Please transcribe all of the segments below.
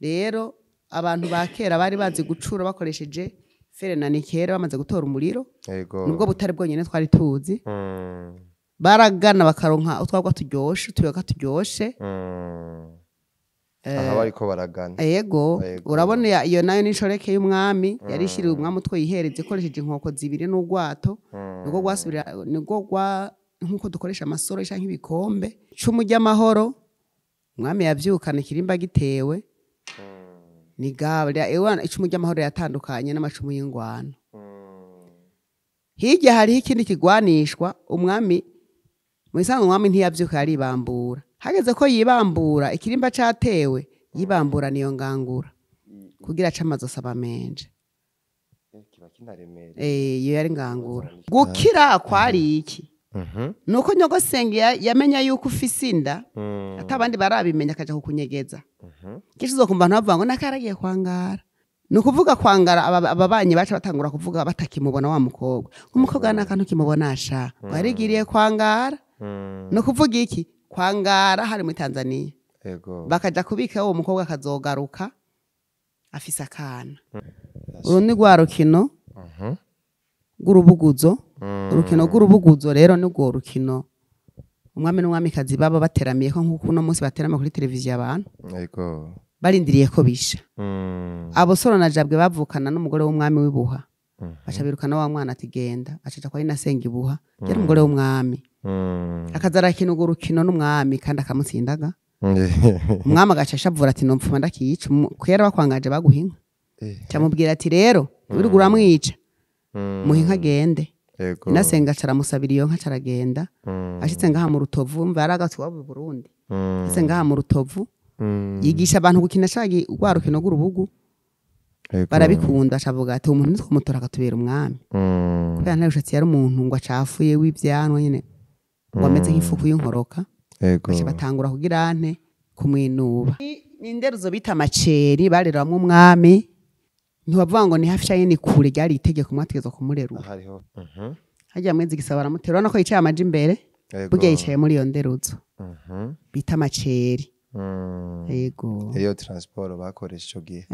Rero abantu ba kera bari bazi gucura bakoresheje fer na nickel, bamaze gutora umuriro. Nubwo butare bwonyene twari tuzi. Baragana bakaronka utwagwa turyoshe, utuyoga turyoshe. Aha bariko baragana. Ego, urabona iyo nayo n'inshoreke y'umwami yari ishiriwe umwami utwo yihereze ikoresheje inkoko zibiri n'urwato. Nibwo rwasubira, nibwo rwa nkuko dukoresha amasoro canke ibikombe. Icumu ry'amahoro umwami yavyukana ikirimba gitewe. Ni gabra ewana icumu ry'amahoro yatandukanye n'amacumu y'ingwano. Hirya hariho ikindi kigwanishwa umwami mu isanzwe umwami ntiyavyuka yaribambura. Hageze ko yibambura ikirimba catewe yibambura niyo ngangura kugira ace amazosi aba menje. Kiba kinaremereye. Iyo yari ngangura. Gukira kwari iki? Nuko nyogosenge yamenya yuko ufise inda atabandi barabimenya akaja kukunyegeza. Kenshi uzokumva abantu bavuga ngo nakaragiye kwangara. Ni ukuvuga kwangara ababanyi baca batangura kuvuga batakimubona wa mukobwa. Umukobwa naka ntukimubona sha. Ngo yarigiriye kwangara. Ni ukuvuga iki? Kwangara hari muri Tanzania. Bakaja kubika uwo mukobwa akazogaruka afise akana. Uru ni rwa rukino rw'urubuguzo. Urukino rw'urubuguzo rero ni rwo rukino umwami n'umwamikazi baba bateramiyeko nk'uko uno munsi baterama kuri televiziyo abantu. Barindiriye ko bisha. Abo Soro na Jabwe bavukana n'umugore w'umwami w'ibuha. Baca birukana wa mwana ati genda, acaja kwa Inasenga ibuha. Yari umugore w'umwami. Akaza arakina urwo rukino n'umwami kandi akamutsindaga. Umwami agaca ashavura ati nomfuma ndakiyica. Kera bakwangaje baguha inka. Camubwira ati rero wirirwa uramwica. Muha inka agende. Inasenga aca aramusabira iyo nka aca aragenda. Ashitse ngaha mu Rutovu, umva yaragatse iwabo i Burundi. Ashitse ngaha mu Rutovu, yigisha abantu gukina cagi rwa rukino rw'urubugu. Barabikunda acavuga ati umuntu nitwomutora akatubera umwami. Kubera nta rushatsi yari umuntu ngo acafuye w'ivyanwa nyene ngo ameze nk'ifuku y'inkoroka. Baca batangura kugira ante kumwinuba. Ni inderuzo bita amaceri bareramwo umwami. Ntibavuga ngo ni hafi canke ni kure, ryari itegeko mwategezwa kumurerura. Hariho. Harya mwezi gisaba baramutera, urabona ko yicaye amaja imbere. Burya yicaye muri iyo nderuzo bita amaceri. Yego. Iyo transport bakoresha ico gihe.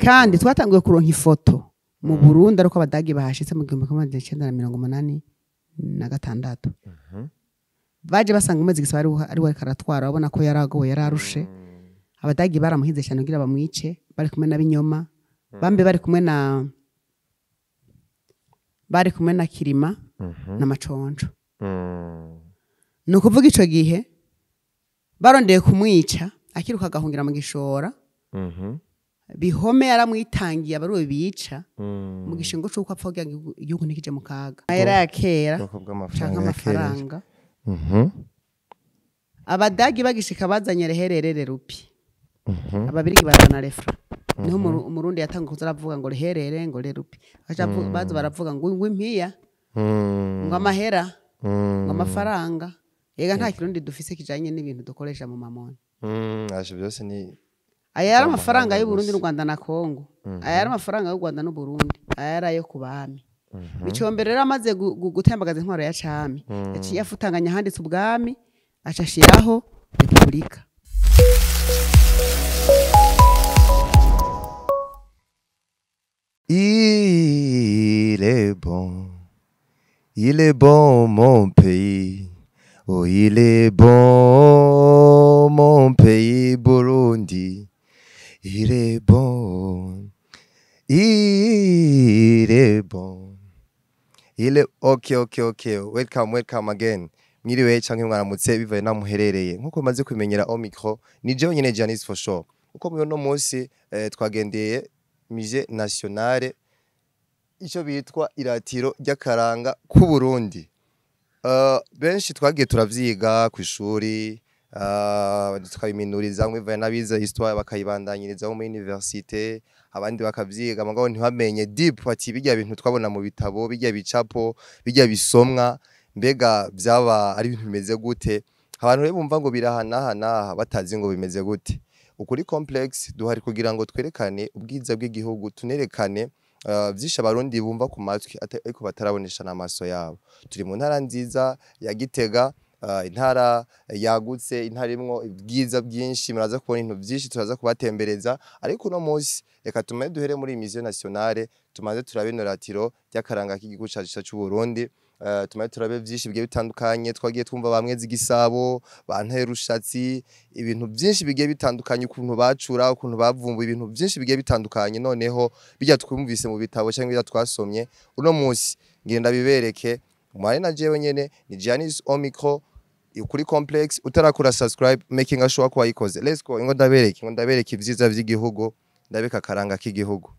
Kandi twatanguye kuronka ifoto mu Burundi ariko abadagi bahashitse mu 1986. Baje basanga umwezi gisaba ari we ariko aratwara, urabona ko yaragowe yararushe. Abadagi baramuhize cyane kugira bamwice, bari kumwe na Binyoma, bambe bari kumwe na Kirima na Maconjo. Ni ukuvuga ico gihe barondeye kumwica akiruka agahungira mu gishora. Bihome yaramwitangiye abaruwe bica mu gishingo c'uko apfa kugira ngo igihugu ntikije mu kaga. Amahera ya kera Ubwoko canke bw'amafaranga ya kera. amafaranga. Abadagi bagishika bazanye rehererere rupi. Ababirigi bazana le franc. Niho umurundi yatanga kuza aravuga ngo reherere ngo lerupi. Baca baza baravuga ngo impiya, ngo amahera, ngo amafaranga. Ega nta kirundi dufise kijanye n'ibintu dukoresha mu mamoni. Asho byose ni Aya yari Z'amahanga amafaranga y'Uburundi gusa. n'u Rwanda na Kongo. Aya yari amafaranga y'u Rwanda n'Uburundi. Aya yari ayo ku bami. Micombero rero amaze gutembagaza intwaro ya cami, yaciye afutanganya ahanditse ubwami, aca ashiraho repubulika. Il est bon, il est bon mon pays. Oh, il est bon mon pays Burundi. Il est bon, il est bon. Il est okay. Welcome, welcome again. Mwiriwe canke mwaramutse bivaye naho muherereye. Nkuko maze kumenyera au micro, ni jewe nyene Janice for sure. Uko muri uno munsi twagendeye Musée Nationale, ico bitwa iratiro ry'akaranga k'u Burundi. Benshi twagiye turavyiga kw'ishuri, tukabiminuriza bivaye n'abize histoire bakayibandanyiriza muri université, abandi bakavyiga mugabo ntibamenye deep ati birya bintu twabona mu bitabo, birya bicapo, birya bisomwa, mbega vyaba ari ibintu bimeze gute? Abantu rero bumva ngo birahanahana batazi ngo bimeze gute. Ukuri complex duhari kugira ngo twerekane ubwiza bw'igihugu, tunerekane vyinshi abarundi bumva ku matwi ariko batarabonesha n'amaso yabo. Turi mu ntara nziza ya Gitega. Intara yagutse, intara irimwo ibwiza bwinshi, muraza kubona ibintu byinshi, turaza kubatembereza. Ariko uno munsi reka tumaze duhere muri Musée Nationale, tumaze turabe inoratiro ry'akaranga k'igihugu cacu c'u Burundi. Tumaze turabe byinshi bigiye bitandukanye, twagiye twumva bamwe z'igisabo, bantera rushatsi, ibintu byinshi bigiye bitandukanye, ukuntu bacura, ukuntu bavumbuye ibintu byinshi bigiye bitandukanye. Noneho bijya twumvise mu bitabo cyangwa bijya twasomye, uno munsi ngenda bibereke umwari na jewe nyene. Ni Giannis au micro kuri Complex. Utarakora subscribe, making sure ko wayikoze. Let's go, ngo ndabereke, ngo ndabereke ivyiza vy'igihugu, ndabeka akaranga k'igihugu.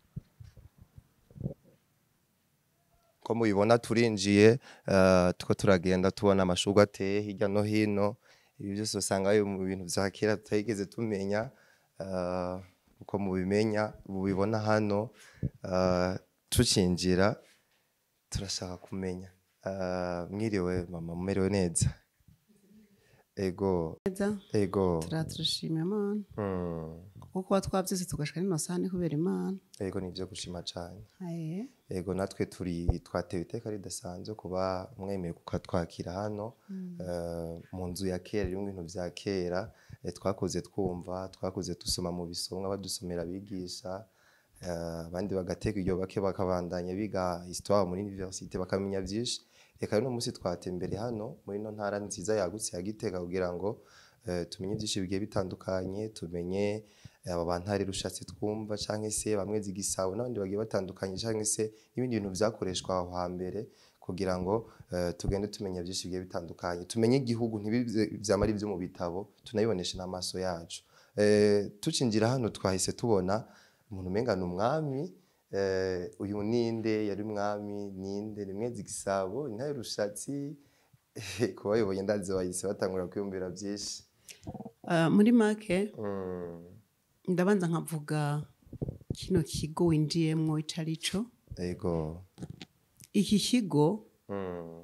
Ko mubibona turinjiye, tuko turagenda tubona amashurwe ateye hirya no hino. Ibi byose usanga biri mu bintu vya kera tutayigeze tumenya. Uko mubimenya, mubibona hano, tucinjira turashaka kumenya. Mwiriwe mama, mumerewe neza? Ego. Neza. Ego. Turashima Imana. Kuko kuba twavyose tugashika nino saha kubera Imana. Ego, nivyo gushima cane. Aye. Ego, natwe turi twatewe iteka ridasanzwe kuba mwemeye kukatwakira hano, mu nzu ya kera irimwo ibintu vya kera. Twakuze twumva, twakuze dusoma mu bisomwa, badusomera abigisha, abandi bagatega iryo bake bakabandanya biga histoire muri université bakamenya vyinshi. Reka rero uno munsi twatembere hano muri ino ntara nziza yagutse ya Gitega kugira ngo tumenye byinshi bigiye bitandukanye, tumenye aba bantare rushatse twumva, canke se bamwe zigisabo n'abandi bagiye batandukanye, canke se n'ibindi bintu vyakoreshwa aho hambere, kugira ngo tugende tumenya byinshi bigiye bitandukanye, tumenye igihugu ntibibe vyama ari ivyo mu bitabo, tunabiboneshe n'amaso yacu. Tucinjira hano twahise tubona umuntu umenga ni umwami. Uyu ninde? Yari umwami ninde? Ni Mwezi Gisabo, intare rushatsi? Kubayoboye ndazi bahise batangura kwiyumvira byinshi. Muri make ndabanza nkavuga kino kigo winjiyemwo ico arico. Ego. Iki kigo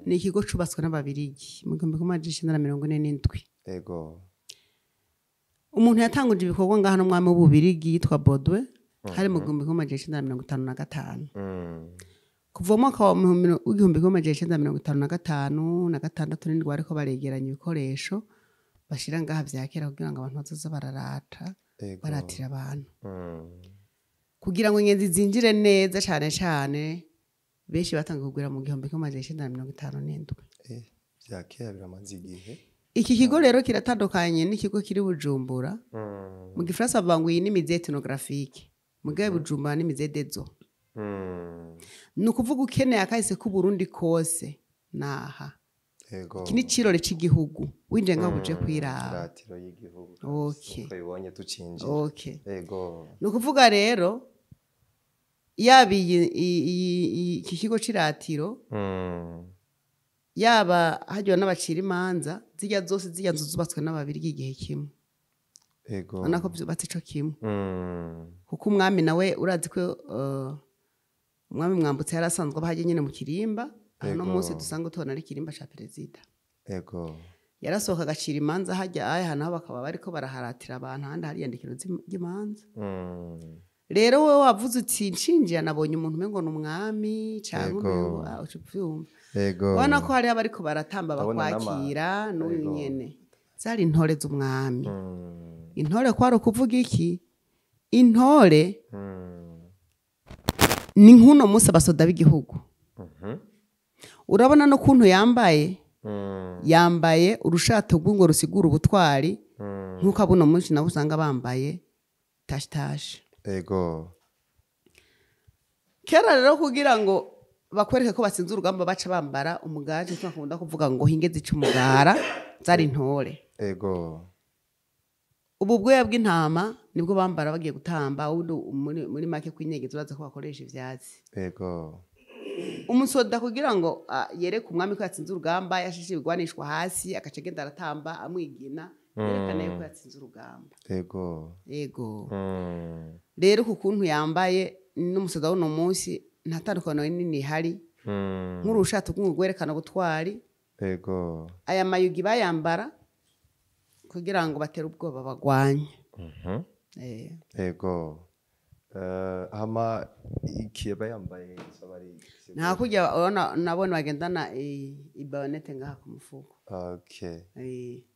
ni ikigo cubatswe n'Ababirigi mu 1947. Ego. Umuntu yatanguje ibikorwa ngaha n'umwami w'Ububirigi yitwa Baudouin, hari mu 1955. Kuva mu mwaka wa 1956 na gatandatu n'indwi bariko baregeranya ibikoresho bashira ngaha vya kera kugira ngo abantu bazoze bararata, baratira abantu. Kugira ngo ingenzi zinjire neza cane cane, benshi batangiye kugura mu 1957. Vya kera biramaze igihe. Iki kigo rero kiratandukanye n'ikigo kiri Bujumbura. Mu gifaransa bavuga ngo iyi ni musée ethnographique, mugabe Bujumbura ni musée des eaux. Ni ukuvuga ukeneye akahise k'Uburundi kose naha. Ego. Iki ni cirore c'igihugu, winjiye ngaho uje kwiraba. Iratiro y'igihugu. Okay. Uko bibonye tucinjira. Okay. Ego. Ni ukuvuga rero yaba iki kigo c'iratiro, yaba hajyawe n'abacira imanza, zirya zose zirya nzu zubatswe n'Ababirigi igihe kimwe. Ego. Urabona ko vyubatse ico kimwe. Kuko umwami nawe urazi ko umwami Mwambutsa yari asanzwe aba harya nyene mu Kirimba, aho no munsi dusanga tubona ari Kirimba ca perezida. Ego. Yarasohoka agacira imanza harya aya, naho bakaba bariko baraharatira abantu, ahandi hari iyandikiro ry'imanza. Rero wowe wavuze uti nshinjira nabonye umuntu umengo ni umwami canke umengo, uca uvyumva. Ego. Ubona ko hariho abariko baratamba Ndabona bakwakira n'uyu Ego. nyene. Zari intore z'umwami. Intore kwari ukuvuga iki? Intore ni nk'uno munsi abasoda b'igihugu. Urabona no kuntu yambaye? Yambaye urushato rw'ingo rusigura ubutwari, nk'uko abuno munsi nabo usanga bambaye tashi tashi. Ego. Kera rero kugira ngo bakwereke ko batsinze urugamba baca bambara umugara, cyo bakunda kuvuga ngo hinge zica umugara, zari intore. Ego. Ubu bwoya bw'intama nibwo bambara bagiye gutamba, ubundi muri make kwinyegeza baza ko bakoresha ivyatsi. Ego. Umusoda kugira ngo yereke umwami ko yatsinze urugamba, yashishe ibigwanishwa hasi, agaca agenda aratamba amwigina, yerekana yuko yatsinze urugamba. Ego. Ego. Rero ku kuntu yambaye n'umusoda w'uno munsi nta tandukaniro rinini rihari. Nk'urushato rw'urwerekana ubutwari. Ego. Aya mayugi bayambara kugira ngo batere ubwoba bagwanye. Ego. Hama ikiyaba yambaye isabari. Nta kurya urabona nabone bagendana ibayonete ngaha ku mufuko. Okay.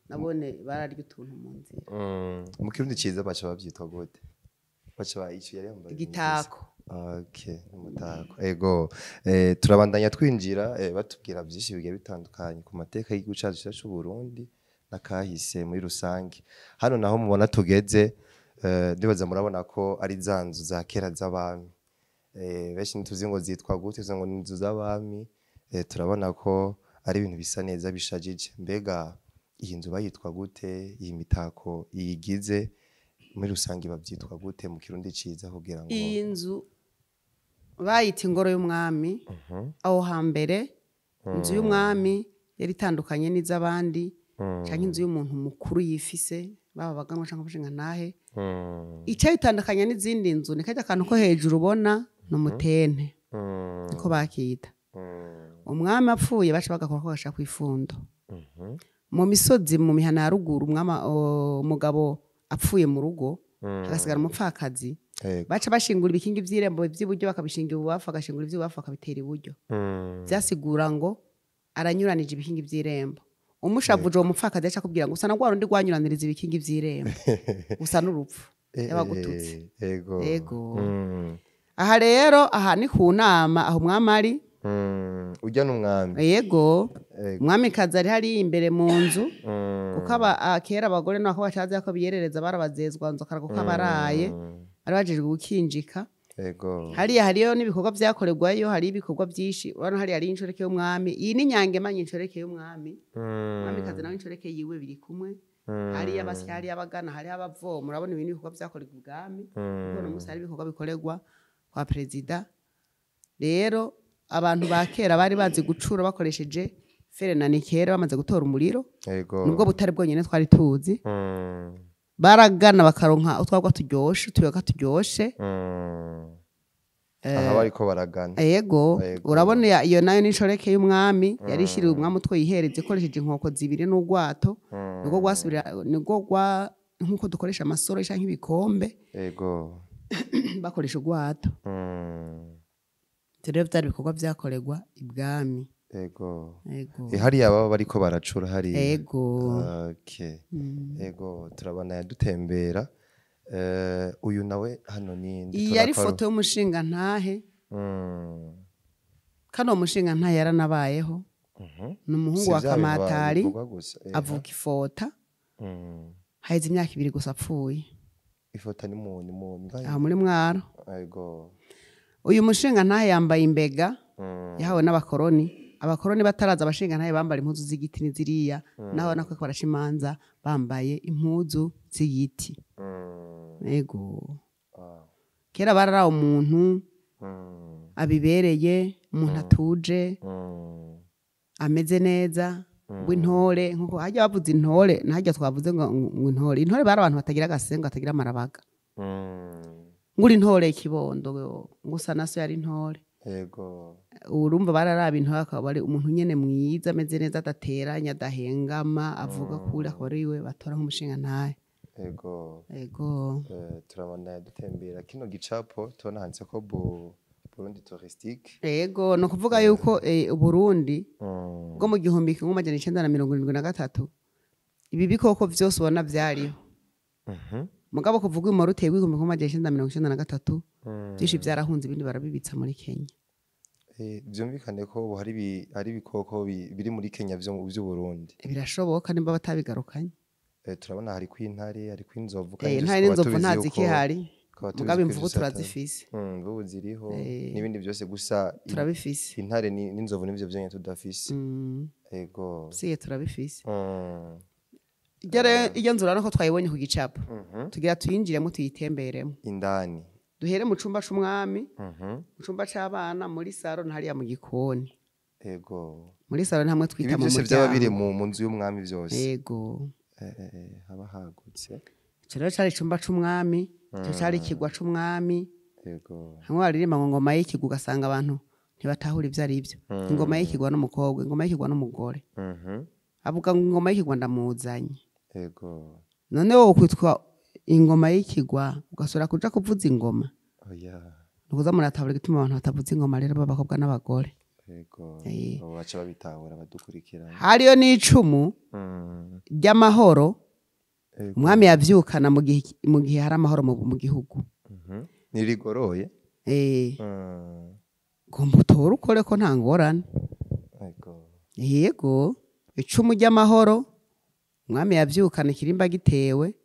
Nabone bararya utuntu mu nzira. Mu kirundi ciza baca bavyitwa gute? Baca bayicu yari yambaye igitako. Okay, umutako. Ego. Turabandanya twinjira, batubwira byinshi bigiye bitandukanye ku mateka y'igihugu cacu c'u Burundi nakahise muri rusange. Hano naho mubona tugeze, ndibaza murabona ko ari za nzu za kera z'abami. Benshi ntituzi ngo zitwa gute, tuzi ngo ni inzu z'abami. Turabona ko ari ibintu bisa neza bishajije. Mbega iyi nzu bayitwa gute? Iyi mitako iyigize muri rusange bavyitwa gute mu kirundi ciza kugira ngo iyi nzu bayita ingoro y'umwami? Aho hambere inzu y'umwami yari itandukanye n'iz'abandi, canke inzu y'umuntu mukuru yifise, baba baganwa canke abashinga ntahe. Icayitandukanya n'izindi nzu ni karya kantu ko hejuru ubona ni umutente, niko bakita. Umwami apfuye baca bagakora ko gashaka kw'ifundo. Mu misozi mu mihana ya ruguru, umugabo apfuye mu rugo hagasigara umupfakazi, baca bashingura ibikingi vy'irembo vy'iburyo bakabishinga ibubafu, agashingura ivy'ibubafu akabitera iburyo. Vyasigura ngo aranyuranije ibikingi vy'irembo. Umushavuje uwo mupfakazi yaca akubwira ngo usa na rwa rundi rwanyuraniriza ibikingi vy'irembo, usa n'urupfu yabagututse. Ego. Ego. Aha rero aha ni ku nama aho umwami ari. Ujya n'umwami. Yego. Umwamikazi ari hariya imbere mu nzu, kuko kera abagore nako bacaza ko biyerereza barabazezwa nzu akarago kabaraye, bari bajejwe gukinjika. Ego. Hariya hariyo n'ibikorwa vyakorerwayo, hari ibikorwa vyinshi. Urabona hariya hari inshoreke y'umwami. Iyi ni Nyangema inshoreke y'umwami. Umwamikazi nawe inshoreke yiwe biri kumwe. Hariya abasya, hariya abagana, hariya abavoma. Urabona ibi ni ibikorwa vyakorerwa ubwami. Kuko uno munsi hari ibikorwa bikorerwa kwa perezida. Rero abantu ba kera bari bazi gucura bakoresheje fere na nikere bamaze gutora umuriro. Ego. Nubwo butari bwonyene twari tuzi. Baragana bakaronka utwagwa turyoshe, utuyoga turyoshe. Aha bariko baragana. Ego. Ego. Urabona iyo nayo ni inshoreke y'umwami, yari ishiriwe umwami utwo yihereze ikoresheje inkoko zibiri n'urwato. Nibwo rwasubira, nibwo rwa nkuko dukoresha amasoro canke ibikombe. Ego. Bakoresha urwato. Rero vyari ibikorwa vyakorerwa ibwami. Ego. Ego. Hariya baba bariko baracura hariya. Ego. Okay. Ego, turabona yadutembera. Uyu nawe hano ni ndi? Iyi yari foto y'umushinga ntahe. Kano mushinga ntahe yaranabayeho. Ni umuhungu wa Kamatari, avuka ifota. Haheze imyaka 2 gusa apfuye. Ifota ni mu aho muri Mwaro. Ego. Uyu mushinga ntahe yambaye imbega yahawe n'abakoroni. Abakoroni bataraza abashinga ntahe bambara impuzu z'igiti n'iziriya, naho nako baraca imanza bambaye impuzu z'igiti. Ego. Kera barara umuntu abibereye, umuntu atuje, ameze neza, w'intore. Nkuko hajya bavuze intore, nahajya twavuze ngo intore. Intore bari abantu batagira agasengo, batagira amarabaga. Nguri intore ikibondo, ngusa naso yari intore. Ego. Urumva bararaba intore akaba ari umuntu nyene mwiza, ameze neza, adateranya, adahengama, avuga kuri akaba ari we batora nk'umushinga ntahe. Ego. Ego. Turabona dutembera kino gicapo tubona handitse ko Burundi touristique. Ego, no kuvuga yuko Burundi bwo mu 1973 ibi bikoko vyose ubona vyariho. Mugabo kuvuga umuro utewe 1993 byinshi byarahunze, ibindi barabibitsa muri Kenya. Byumvikane ko ubu hari ibikoko biri muri Kenya vyo mu Burundi. Birashoboka nimba batabigarukanye. Turabona hari kw'intare, hari kw'inzovu, kandi intare n'inzovu ntazi kihari. Mugabo imvubu turazifise. Imvubu ziriho n'ibindi byose, gusa turabifise. Intare n'inzovu nivyo vyonyene tudafise. Ego. Siye turabifise. Iyo nzu urabona ko twayibonye ku gicapo. Tugira tuyinjiremo tuyitemberemo. Indani. Duhere mu cumba c'umwami, mu cumba c'abana, muri salon hariya mu gikoni. Ego. Muri salon hamwe twita mu muryango. Ibi byose byaba biri mu nzu y'umwami byose. Ego. Haba hagutse. Ico rero cari icumba c'umwami, ico cari ikigwa c'umwami. Ego. Hamwe baririmba ngo ngoma y'ikigwa, ugasanga abantu ntibatahura ivyo ari vyo. Ingoma y'ikigwa n'umukobwa, ingoma y'ikigwa n'umugore. Avuga ngo ingoma y'ikigwa ndamuzanye. Ego. None wowe kwitwa ingoma y'ikigwa ugasura kuja kuvuza ingoma. Oya. Nukuza muratabura igituma abantu batavuza ingoma rero b'abakobwa n'abagore. Yego. Eh. Abo baca babitahura badukurikirana. Hariyo n'icumu ry'amahoro. Umwami yavyukana mu gihe hari amahoro mu gihugu. Ntirigoroye. Eh, ngomba utore ukore ko nta ngorane. Yego. Yego, icumu ry'amahoro umwami yavyukana ikirimba gitewe.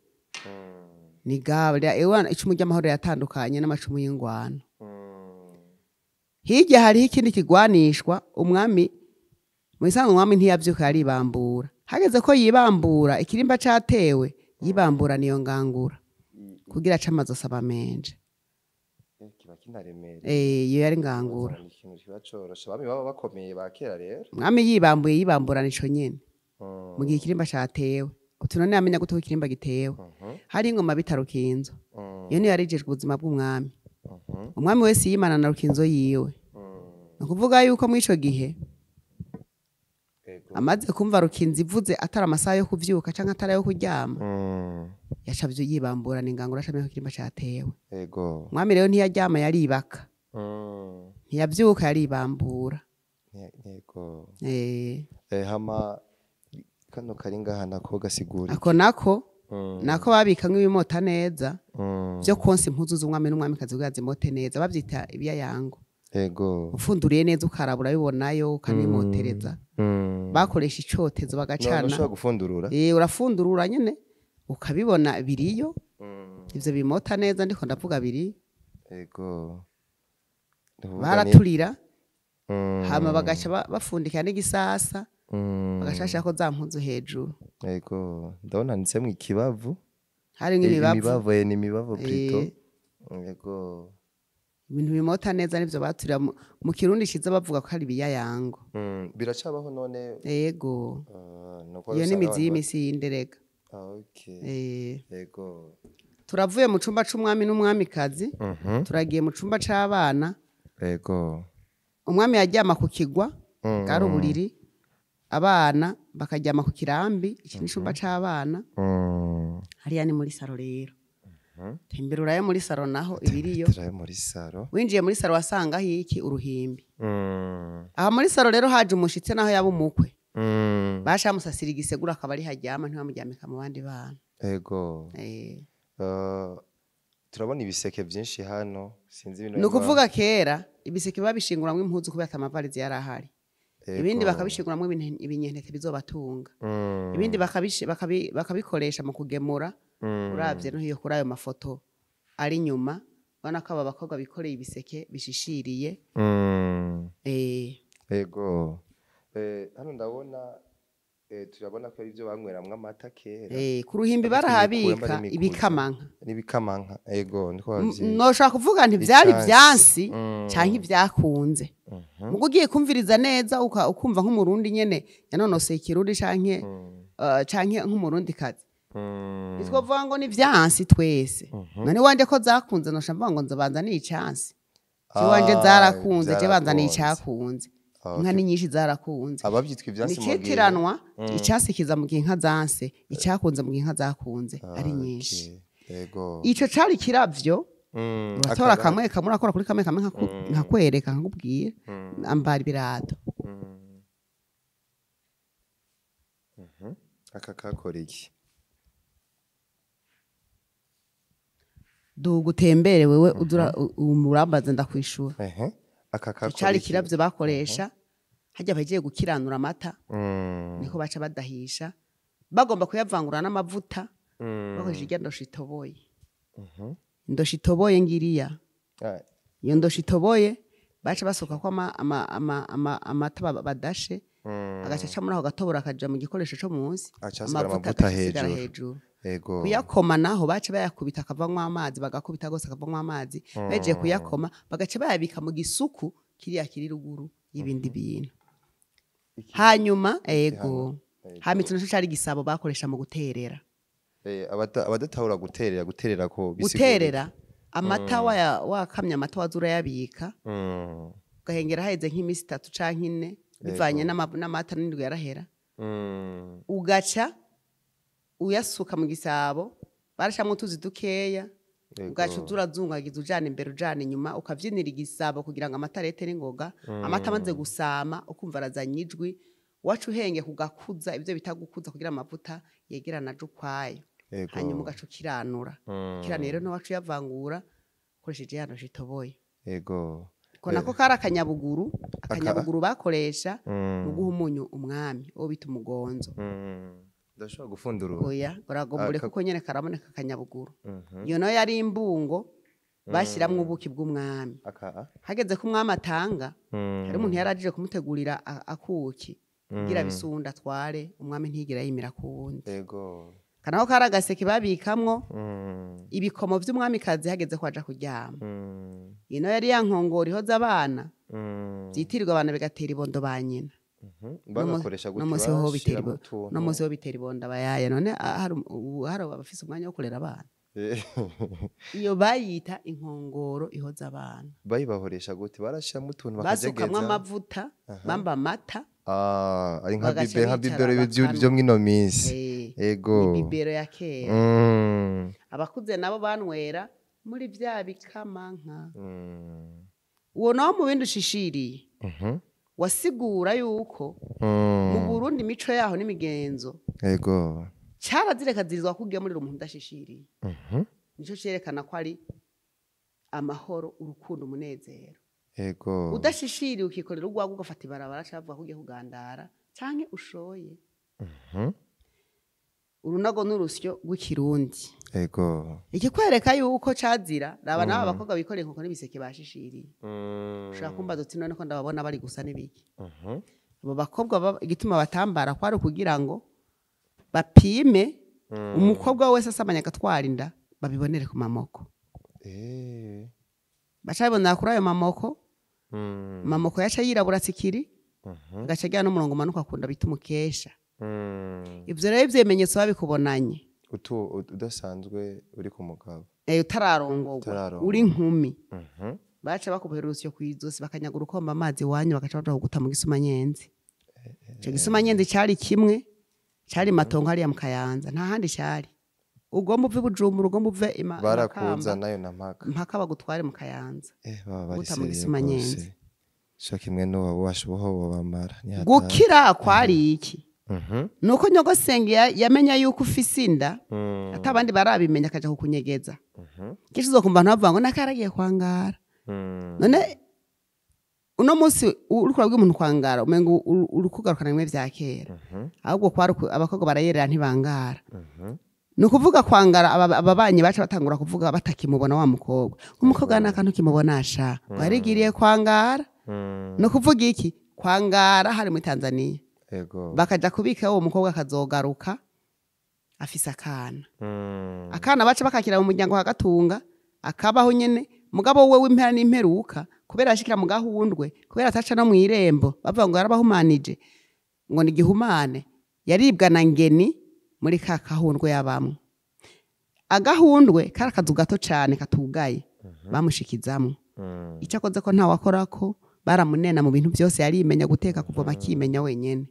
Ni gabra ewana, icumu ry'amahoro yatandukanye n'amacumu y'ingwano. Hirya hariho ikindi kigwanishwa umwami. Mu isanzwe umwami ntiyavyuka, yaribambura. Hageze ko yibambura ikirimba catewe, yibambura niyo ngangura kugira ace amazosi abamenje. Eh, kiba kinaremereye. Eh, iyo yari ngangura. Ni ikintu kiba coroshe, abami baba bakomeye ba kera rero. Umwami yibambuye, yibamburana ico nyene mu gihe ikirimba catewe. Uti none yamenya gute ko ikirimba gitewe? Hari ingoma bita Rukinzo. Iyo niyo yarijejwe ubuzima bw'umwami. Umwami wese yimana na Rukinzo yiwe. Ni ukuvuga yuko muri ico gihe amaze kumva Rukinzo ivuze, atari amasaha yo kuvyuka canke atari ayo kuryama, yaca yibamburana ingangura, acamenya ko ikirimba catewe. Umwami rero ntiyaryama, yaribaka. Ntiyavyuka, yaribambura. Yego. Eh, hama kano kari ngaha nako gasigura iki? Ako nako, nako babikamwo ibimota neza vyo konsa impuzu z'umwami n'umwamikazi kugira zimote neza, bavyita ibiyayango. Ufunduriye neza ukaraba, urabibonayo, ukanimotereza. Bakoresha icotezo, None bagacana. ushobora gufundurura? Eh, urafundurura nyene ukabibona biriyo. Ivyo bimota neza ndiko ndavuga biri. Yego. Ni ukuvuga Baraturira, hama bagaca bafundikira n'igisasa, bagaca bashirako za mpuzu hejuru. Yego, ndabona handitsemwo ikibavu. Harimwo Eh, imibavu. Imibavu, ni imibavu plutôt. Yego. Ibintu bimota neza nivyo baturira. Mu Kirundi ciza bavuga ko ari ibiyayango. Biracabaho none? Yego. Ah, nuko Iyo usanga ni imizi abantu y'imisi y'inderega. Ah, okay. Eh, Yego. turavuye mu cumba c'umwami n'umwamikazi, turagiye mu cumba c'abana. Umwami yaryama ku kigwa, bwari uburiri, abana bakaryama ku kirambi. Iki ni icumba c'abana. Hariya ni muri saro rero. Tembera urayo muri saro naho ibiriyo. Turayo muri saro. Winjiye muri saro wasangaho iki? Uruhimbi. Aha muri saro rero haje umushitsi, naho yaba umukwe, baca bamusasira igisegura akaba ari haryama, ntibamuryamika mu bandi bana. Eh. Turabona ibiseke byinshi hano, sinzi ibintu Ni ukuvuga kera ibiseke babishinguramwo impuzu kubera ata amavarizi yari ahari. Ibindi bakabishinguramwo ibinyentete bizobatunga. Ibindi bakabikoresha mu kugemura. Uravye no hiyo kuri ayo mafoto ari inyuma, ubona ko aba bakobwa bikoreye ibiseke bishishiriye. Yego. Hano ndabona, turabona ko ari ibyo banyweramwo amata kera. Eh, ku ruhimbi Bariko barahabika imikuzo. Ibikamanka. N'ibikamanka, yego, niko bavyita. Noshobora kuvuga nti vyari Icansi. vyansi canke ivyakunze. Mugo ugiye kumviriza neza, ukumva nk'Umurundi nyene yanonoseye Ikirundi canke canke nk'Umurundi kazi, nitwovuga ngo ni vyansi twese. None wanje ko zakunze, nosha mvuga ngo nzobanza ni icansi? Je wanje Ah, zarakunze, je banza ni zarakunze. icakunze. Ah, Inka okay. ni nyinshi zarakunze. Abavyitwa ivyansi mu gihe Nicitiranwa, icasi kiza mu gihe inka zanse, icyakunze mu gihe inka zakunze ari nyinshi. Okay. Yego. Ico cari kiravyo. Uratora kamwe kamwe, urakora kuri kamwe kamwe, nkakwereka, nkakubwira. Ambara ibirato. Aka kakora iki? Duga utembere wewe, uzura urambaza ndakwishura. Ehe. Aka kakora Cari iki? kiravyo bakoresha hajya bagiye gukiranura amata. Niko baca badahisha, bagomba kuyavangura n'amavuta, bakoresha irya ndosho itoboye. Indosho itoboye ngiriya. Ah, Iyo ndosho itoboye baca basuka ko amata badashe, agaca aca muri ako gatoboro, akaja mu gikoresho co munsi. Aca hasigara amavuta Agasigara hejuru. hejuru. Yego. Kuyakoma naho baca bayakubita akavamwo amazi, bagakubita gose akavamwo amazi. Bahejeje kuyakoma, bagaca bayabika mu gisuku kiriya kiri ruguru y'ibindi bintu. Hanyuma, ego, hama ico naco cari igisabo bakoresha mu guterera. Eh, abadatahura guterera, guterera ko bisigura iki? Guterera amata, wakamye amata, waza urayabika, ugahengera haheze nk'iminsi 3 canke 4, bivanye n'amata n'indwi yarahera, ugaca uyasuka mu gisabo, barashamwo utuzi dukeya. Ugaca urazungagiza ujana imbere ujana inyuma, ukavyinira igisabo kugira ngo amata arete n'ingoga. Amata amaze gusama ukumva arazanye ijwi, waca uhenge kugakuza ivyo bita gukuza kugira amavuta yegerana aje ukwayo. Hanyuma ugaca ukiranura. Ukiranura rero ntiwaca uyavangura ukoresheje ya ntoki itoboye. Ko nako kari akanyabuguru, akanyabuguru bakoresha mu guha umunyu umwami, uwo bita umugonzo. Ndashobora gufundurura. Oya, uragombore kuko nyene karaboneka akanyabuguru. Iyo nayo yari imbungo bashiramwo ubuki bw'umwami. Hageze ko umwami atanga, hari umuntu yarajije kumutegurira akuki kugira bisunda atware, umwami ntigira yimira ku wundi. Kanako kari agaseke babikamwo ibikomo vy'umwamikazi hageze ko aja kuryama. Ino yari ya nkongoro ihoza abana, vyitirirwa abana bigatera ibondo ba nyina. Bagakoresha gute? No munsi ho bitera ibondo. No munsi ho bitera ibondo abayaya. None hari abafise umwanya wo kurera abana. Iyo bayita inkongoro ihoza abana. Bayibahoresha gute? Barashiramo utuntu bakajegeza. Basukamwo amavuta, bamba amata. Ari nka bibe, nka bibero byo mwino minsi. Ego. Ni bibero ya kera. Abakuze nabo banywera muri vya bikamanka. Uwo nawo mu bindi ushishiriye. Wasigura yuko mu Burundi imico yaho n'imigenzo. Cyarazireka zirizwa kugiye muri umuntu udashishiriye. Nico cerekana ko ari amahoro, urukundo, umunezero. Udashishiriye ukikorera urwago ugafata ibarabara cavuga ko ugiye kugandara canke ushoye. Urunago n'urusyo rw'ikirundi. Ikikwereka yuko cazira, raba naba abakobwa bikoreye inkoko n'ibiseke bashishiriye. Ushobora kumbaza uti none ko ndababona bari gusa n'ibiki. Abo bakobwa igituma batambara kwari kugira ngo bapime umukobwa wese asamanya agatwara inda babibonere ku mamoko. Baca babonera kuri ayo mamoko. Mamoko yaca yirabura tsikiri, agaca ajyana n'umurongo umanuka akunda bita umukesha. Ivyo rero ivyemenyetso babikubonanye. Udasanzwe uri ku mugabo. Utararongorwa, uri nkumi. Baca bakubohera urusyo kw'izosi bakanyagura ukomba amazi iwanyu bagaca baja kuguta mu gisumanyenzi. Ico gisumanyenzi cari kimwe, cari matongo hariya mu Kayanza, nta handi cari. Ugomba uve Bujumbura, ugomba uve barakuza nayo na mpaka. Mpaka bagutware mu Kayanza. Baba bari Guta mu gisumanyenzi. Cyo kimwe no washoboho bamara. Gukira kwari iki? Nuko nyogosenge yamenya yuko ufise inda, atabandi barabimenya akaja kukunyegeza. Kenshi uzokumva abantu bavuga ngo nakaragiye kwangara. None uno munsi uriko urabwira umuntu kwangara umengo uri kugarukana bimwe vya kera. Ahubwo kwari abakobwa barayerera ntibangara. Ni ukuvuga kwangara ababanyi baca batangura kuvuga batakimubona wa mukobwa. Umukobwa n'akantu kimubona asha. Warigiriye kwangara. Ni ukuvuga iki? Kwangara hari muri Tanzania. Bakaja kubika uwo mukobwa akazogaruka afise akana. Akana baca bakakira mu muryango hagatunga akabaho nyene, mugabo we w'impera n'imperuka kubera ashikira mu gahundwe, kubera ataca no mwirembo, bavuga ngo yarabahumanije ngo ni gihumane, yaribwa na ngeni muri ka kahundwe yabamwe. Agahundwe kari akazu gato cane katugaye, bamushikizamwo. Icakoze ko nta wakorako, baramunena mu bintu byose, yarimenya guteka kuvoma akimenya wenyene.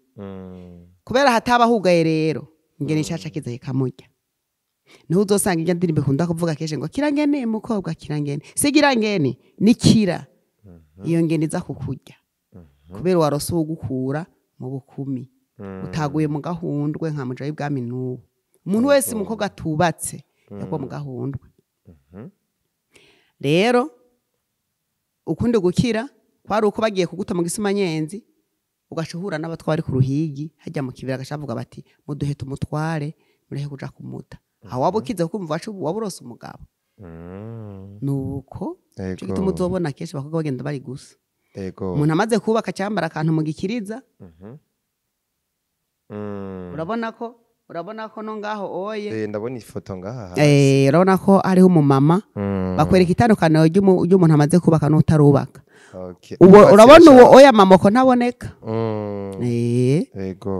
Kubera hataba hugaye rero, ngeni caca kiza kikamurya. Niho uzosanga irya ndirimbo ikunda kuvuga kenshi ngo kirangene mukobwa kirangene. Si kirangene ni kira. Iyo ngeni iza kukurya. Kubera warose uwugukura mu bukumi. Utaguye mu gahundwe nka muja w'ibwami n'ubu. Umuntu wese umukobwa atubatse yagwa mu gahundwe. Rero ukundi gukira kwari uko bagiye kuguta mu gisumanyenzi ugaca uhura n'abatwari ku ruhigi hajya mu kibira agacavuga bati muduhe tumutware murehe kuja kumuta. Aho waba ukize kumva wacu waburose umugabo. Nuko cyo gituma uzobona kenshi abakobwa bagenda bari gusa. Umuntu amaze kubaka cyambara akantu mu gikiriza. Urabona ko no ngaho oye. Ndabona ifoto ngaha. Urabona ko hariho umumama bakwereka itandukaniro ry'umuntu amaze kubaka n'utarubaka. Urabona uwo oya mamoko ntaboneka.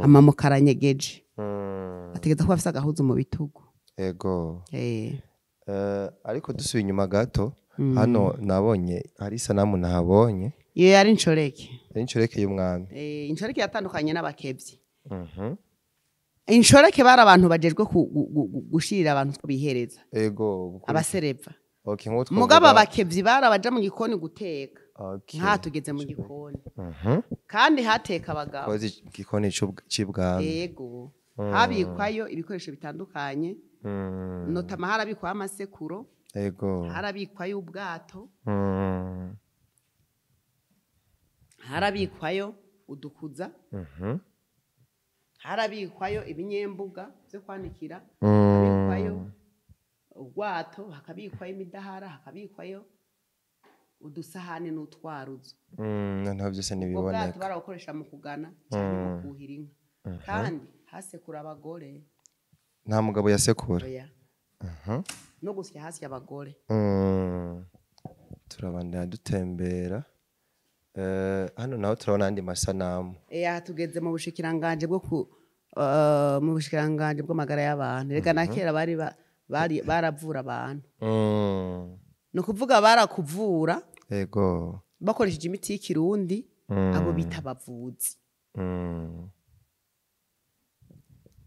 Amamoko aranyegeje. Ategeza kuba afise agahuzu mu bitugu. Ariko dusubiye inyuma gato, hano nabonye hari isanamu nahabonye. Iyo yari inshoreke. Yari inshoreke y'umwami. Inshoreke yatandukanye n'abakevyi. Inshoreke bari abantu bajejwe gushirira abantu bihereza. Abasereva. Okay, nk'uko Mugabo twovuga- abakevyi barabaja mu gikoni guteka. Okay. Nka tugeze mu gikoni. Kandi hateka abagabo. Kozi igikoni c'ibwami. Yego. Habikwayo ibikoresho bitandukanye. Notama harabikwayo amasekuro. Yego. Harabikwayo ubwato. Harabikwayo udukuza. Harabikwayo ibinyembuga byo kwanikira. Harabikwayo ubwato, hakabikwayo imidahara, hakabikwayo udusahani n'utwaruzo. Noneho byose Ubwo ntibiboneka. bwato barabukoresha mu kugana cyangwa mu kuhira inka. Kandi hasekura abagore. Nta mugabo yasekura. Oya. No gusya hasi abagore. Turabandanya dutembera. Hano naho turabona andi masanamu. Aha tugeze mu bushikiranganje bwo ku mu bushikiranganje bw'amagara y'abantu. Reka na kera bari bari baravura abantu. Ni ukuvuga barakuvura. Yego. Bakoresheje imiti y'ikirundi, abo bita abavuzi.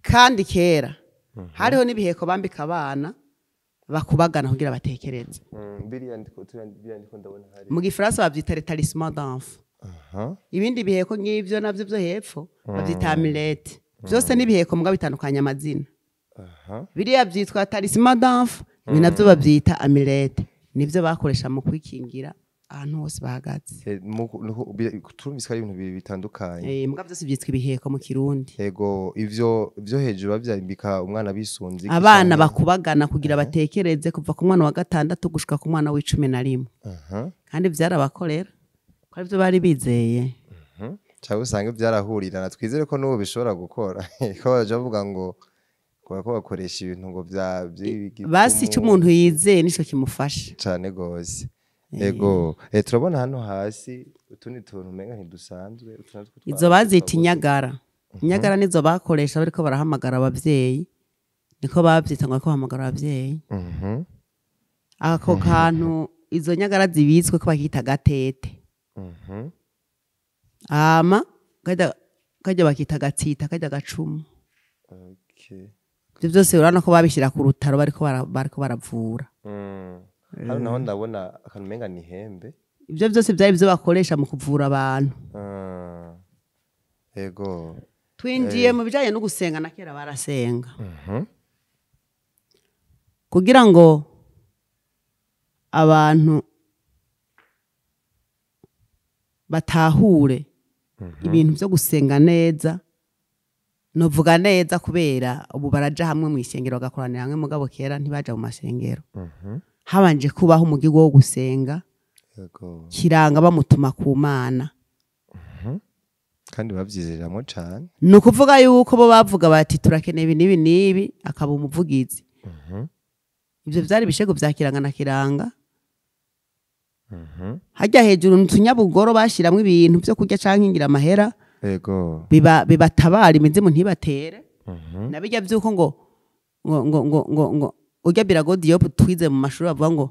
Kandi kera hariho n'ibiheko bambika abana bakubagana kugira batekereze. Biriya ndiko biriya ndiko ndabona hari. Mu gifaransa bavyita l'établissement d'enfant. Ibindi biheko nk'ivyo navyo vyo hepfo bavyita amulette. Vyose n'ibiheko mugabo bitandukanye amazina. Biriya vyitwa talisman d'enfant, ibi navyo bavyita amulette. Nivyo bakoresha mu kwikingira ahantu hose bahagaze. Turumvise ko ari ibintu bibiri bitandukanye. Mugabo vyose vyitwa ibiheko mu Kirundi. Yego, ivyo vyo hejuru bavyambika umwana bisunze iki Abana canke- bakubagana kugira batekereze kuva ku mwana wa 6 gushika ku mwana w'11. Kandi vyarabakorera. Ko arivyo bari bizeye. Cyangwa usanga byarahurirana, twizere ko n'ubu bishobora gukora. Ko baja bavuga ngo kubera ko bakoresha ibintu ngo vya vy'igipfumu. Basi ico umuntu yizeye nico kimufasha. Cane gose. Yego, turabona hano hasi utundi tuntu umenga ntidusanzwe, utu natwo Izo bazita inyagara. Inyagara nizo bakoresha bariko barahamagara abavyeyi. Niko bavyita ngo bariko bahamagara abavyeyi. Ako kantu izo nyagara zibitswe ko bakita gatete. Hama kajya bakita gatsita, kajya gacumu. Ivyo vyose urabona ko babishira ku rutaro bariko baravura. Hano naho ndabona akantu umenga ni ihembe. Ivyo vyose vyari ivyo bakoresha mu kuvura abantu. Yego. Twinjiye mu bijanye no gusenga, na kera barasenga. Kugira ngo abantu batahure ibintu vyo gusenga neza, novuga neza kubera ubu baraja hamwe mu isengero bagakoranira hamwe, mugabo kera ntibaja mu masengero. Habanje kubaho umugigo wo gusenga. Kiranga bamutuma ku Mana. Kandi bavyizeramwo cane. Ni ukuvuga yuko bo bavuga bati turakeneye ibi n'ibi n'ibi, akaba umuvugizi. Ivyo vyari ibishego vya Kiranga na Kiranga. Harya hejuru n'utunyabugoro bashiramwo ibintu vyo kurya canke ngira amahera. Bibatabara imizimu ntibatere. Na bijya vyuko ngo ngo ngo ngo ngo ngo urya Birago Diop twize mu mashuri bavuga ngo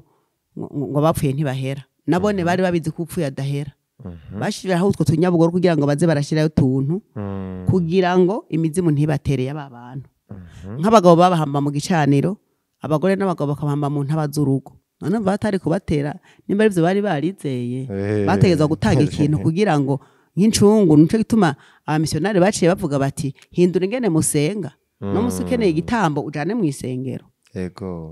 ngo abapfuye ntibahera. Nabone bari babizi ko upfuye adahera. Bashiraho utwo tunyabugoro kugira ngo baze barashirayo utuntu kugira ngo imizimu ntibatere y'aba bantu. Nk'abagabo babahamba mu gicaniro, abagore n'abagabo bakabahamba mu ntaba z'urugo. None batari kubatera nimba arivyo bari barizeye. Bategezwa gutanga ikintu kugira ngo nk'incungu. Nico gituma abamisiyonari baciye bavuga bati hindura ingene musenga. No musi ukeneye igitambo ujane mu isengero.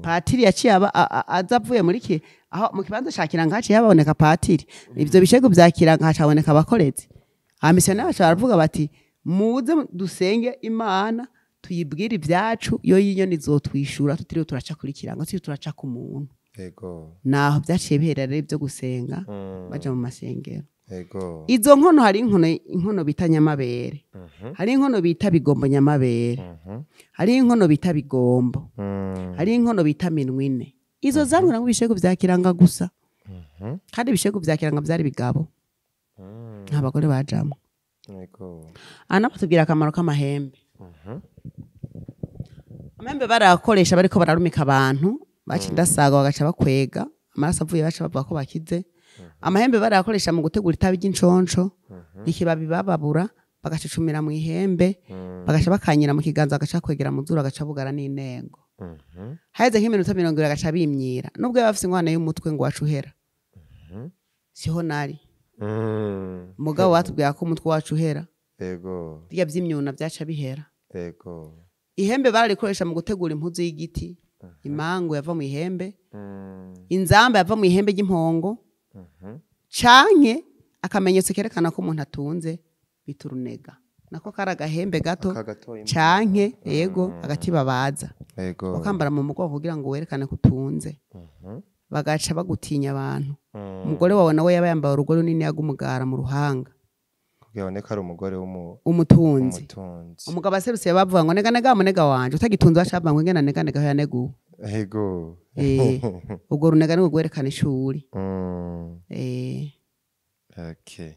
Patiri yaciye aba aza avuye muri ki aho mu kibanza ca Kiranga haciye haboneka patiri. Ivyo bishego vya Kiranga hacaboneka abakorezi. Abamisiyonari baca baravuga bati muze dusenge Imana tuyibwire ibyacu, yo yinyoni izotwishura tutiriwe turaca kuri Kiranga, tutiriwe turaca ku muntu. Naho vyaciye bihera rero ivyo gusenga, baja mu masengero. Izo nkono hari inkono bita nyamabere. Hari inkono bita bigombo nyamabere. Hari inkono bita bigombo. Hari inkono bita minwine. Izo zamwe ngo ibishego vya Kiranga gusa. Kandi ibishego vya Kiranga vyari bigabo. Nta bagore bajamwo. Ana batubwira akamaro k'amahembe. Amahembe barakoresha bariko bararumika abantu, baca indasago bagaca bakwega, amaraso avuye baca bavuga ko bakize. Amahembe barakoresha mu gutegura itabi ry'inconco, ikibabi bababura bagacicumira mu ihembe, bagaca bakanyira mu kiganza, bagaca kwegera mu zuru, bagaca bugara n'inengo. Haheze nk'iminota 20 agaca bimyira, nubwo yaba afise ingwane y'umutwe ngo wacuhera. Siho nari. Mugabo batubwira ko umutwe wacu uhera. Yego. Birya vy'imyuna vyaca bihera. Yego. Ihembe bararikoresha mu gutegura impuzu y'igiti, imango yava mu ihembe, inzamba yava mu ihembe ry'impongo, canke akamenyetso kerekana ko umuntu atunze bita urunega. Nako kari agahembe gato canke yego agati babaza. Yego. Bakambara mu mugongo kugira ngo werekane ko utunze. Bagaca bagutinya abantu. Umugore wawe nawe yaba yambaye urugo runini yagumugara mu ruhanga. Kugira abone ko ari umugore umutunzi. Umugabo aserutse bavuga ngo nega nega munega wanje utagitunze bacavuga ngo ngena nega nega yaneguwe. Yego. Ubwo runega ni ugwerekana ishuri. Okay.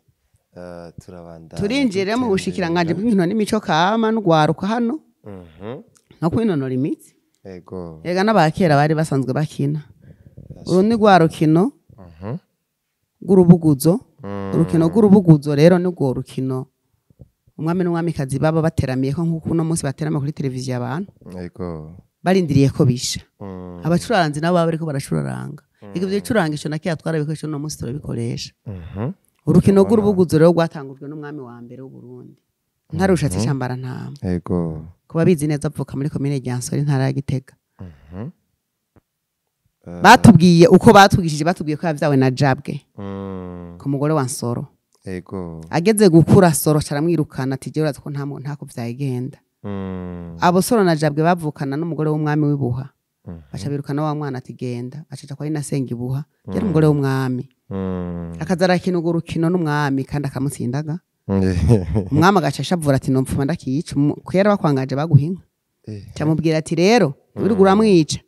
Turabanda. Turinjire mu bushikiranganje bw'inkino n'imico kama n'ugwaruka hano. No kwinonora imitsi. Yego. Ega n'abakera bari basanzwe bakina. Uru ni rwa rukino rw'urubuguzo. Urukino rw'urubuguzo rero ni rwo rukino umwami n'umwamikazi baba bateramiye ko nk'uko uno munsi baterama kuri televiziyo abantu. Yego. Barindiriye ko bisha. Abacuraranzi nabo baba bariko baracuraranga. Ivyo bicurangisho na kiya twarabikoresha uno munsi turabikoresha. Urukino rw'urubuguzo rero rwatangujwe n'umwami wa mbere w'u Burundi. Ntarushatse Cambara Ntama. Yego. Kuba bizi neza avuka muri komine Ryansoro intara ya Gitega. Batubwiye uko batwigishije, batubwiye ko yavyawe na Jabwe. Ku mugore wa Nsoro. Yego. Ageze gukura Soro caramwirukana ati jewe urazi ko ntako vyagenda. Abo Soro na Jabwe bavukana n'umugore w'umwami w'ibuha. Aca birukana wa mwana ati genda, acaca kwa Inasenga ibuha. Yari umugore w'umwami. Akaza arakina urwo rukino n'umwami kandi akamutsindaga. Umwami agaca ashavura ati nomfuma ndakiyica, kera bakwangaje baguha inka. Camubwira ati rero wirirwa uramwica.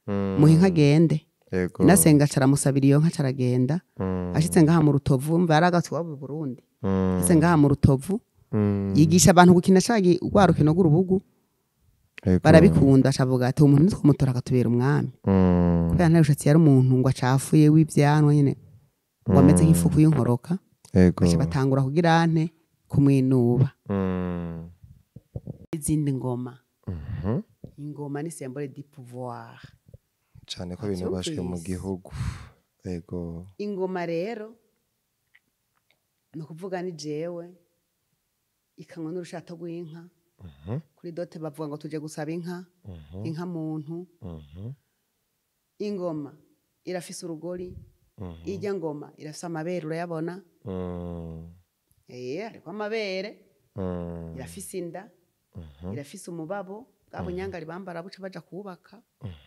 Muhe inka agende. Inasenga caramusabira iyo nka caragenda. Ashitse ngaha mu Rutovu, mva yaragatse iwabo i Burundi. Ashitse ngaha mu Rutovu, yigisha abantu gukina cagi rwa rukino rw'urubugu. Barabikunda, acavuga ati umuntu nitwomutora akatubera umwami. Kubera Ntarushatse yari umuntu ngo acafuye w'ivyanwa nyene, ngo ameze nk'ifuku y'inkoroka. Baca batangura kugira ante kumwinuba. Izindi ngoma. Ingoma ni symbole du pouvoir. Cyane ko ibintu bashwe mu gihugu. Yego. Ingoma rero no kuvuga ni jewe ikanywa n'urushato rw'inka. Kuri dote bavuga ngo tuje gusaba inka, inka muntu. Ingoma irafise urugori, ijya ngoma irafise amabere urayabona. Ariko amabere irafise inda, irafise umubabo. Abunyangari bambara buca baja kubaka.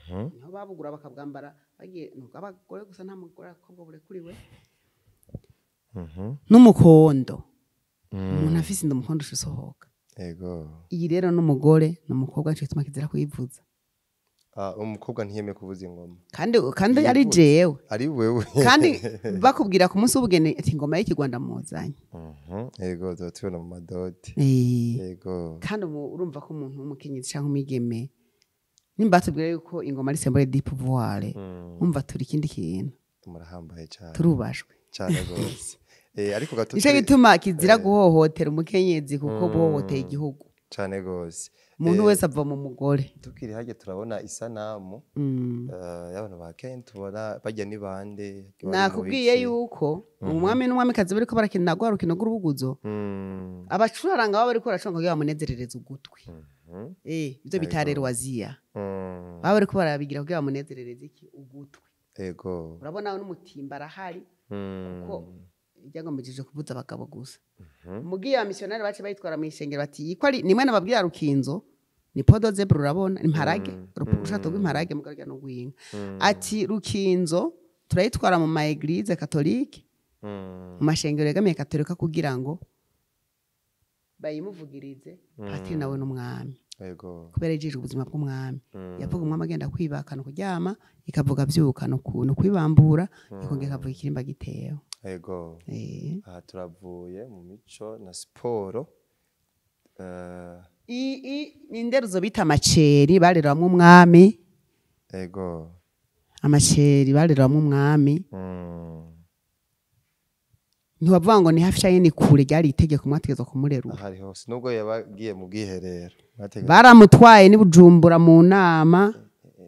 Niho babugura bakabwambara bagiye nubwo abagore gusa nta mugore akobwa burekuriwe. N'umukondo. Umuntu afise inda umukondo ushosohoka. Yego. Iyi rero n'umugore n'umukobwa nico gituma kizira kuyivuza. Umukobwa ntiyeme kuvuza ingoma. Kandi ari jewe. Ari wewe. Kandi bakubwira ku munsi w'ubugeni ati ingoma y'ikigwanda muzanye. Yego, tubona mu madoti. Yego. Kandi urumva ko umuntu w'umukenyezi canke umwigeme nimba batubwira yuko ingoma ari symbole du pouvoir, umva turi ikindi kintu. Murahambaye cyane. Turubashwe. Cyane gose. Ariko gato nico gituma kizira guhohotera umukenyezi kuko bohoteye igihugu. Cyane gose. Umuntu wese ava mu mugore. Tukiri hajye turabona isanamu y'abantu ba Kenya, tubona bajya ni bande. Nakubwiye yuko umwami n'umwamikazi bariko barakina rwa rukino rw'urubuguzo. Abacuraranga baba bariko baracuranga kugira bamunezerereze ugutwi. Ivyo bita rero waziya. Baba bariko barabigira kugira bamunezerereze iki ugutwi. Yego. Urabona n'umutimba arahari kuko ibyagombeje kuvuza abagabo gusa. Mugiye ya missionnaire bace bayitwara mu ishengero bati iko ari nimwe nababwira rukinzo ni podo zebra urabona imparage urushato rw'imparage mugarya no gwinka. Ati rukinzo turayitwara mu ma église catholique, mu mashengero yegamiye katolika kugira ngo bayimuvugirize patiri nawe n'umwami. Yego. Kubera yijije ubuzima bw'umwami. Yavuga umwami agenda kwibaka no kuryama, ikavuga byuka no kwibambura, ikongera ikavuga ikirimba gitewe. Yego. Aha turavuye mu mico na siporo. Ni inderuzo bita amaceri bareramwo umwami. Yego. Amaceri bareramwo umwami. Ntibavuga ngo ni hafi canke ni kure, ryari itegeko mwategezwa kumurerura. Ahari hose nubwo yabagiye mu bwiherero. Baramutwaye ni Bujumbura mu nama.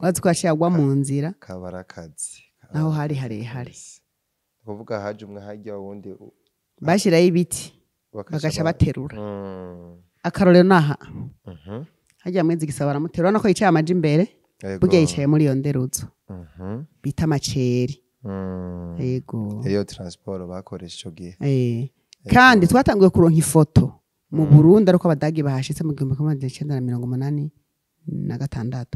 Wazi ko yaciye agwa mu nzira. Kabarakazi. Naho hari harehare. Kuvuga haje umwe hajya wundi bashirayo ibiti bagaca baterura. Akarorero naha. Hajya Mwezi Gisabo baramuterura nako yicaye amaje imbere. Burya yicaye muri iyo nderuzo. Bita amaceri. Yego. Iyo transport bakoresha ico gihe. Kandi twatanguye kuronka ifoto mu Burundi ariko abadagi bahashitse mu 1986.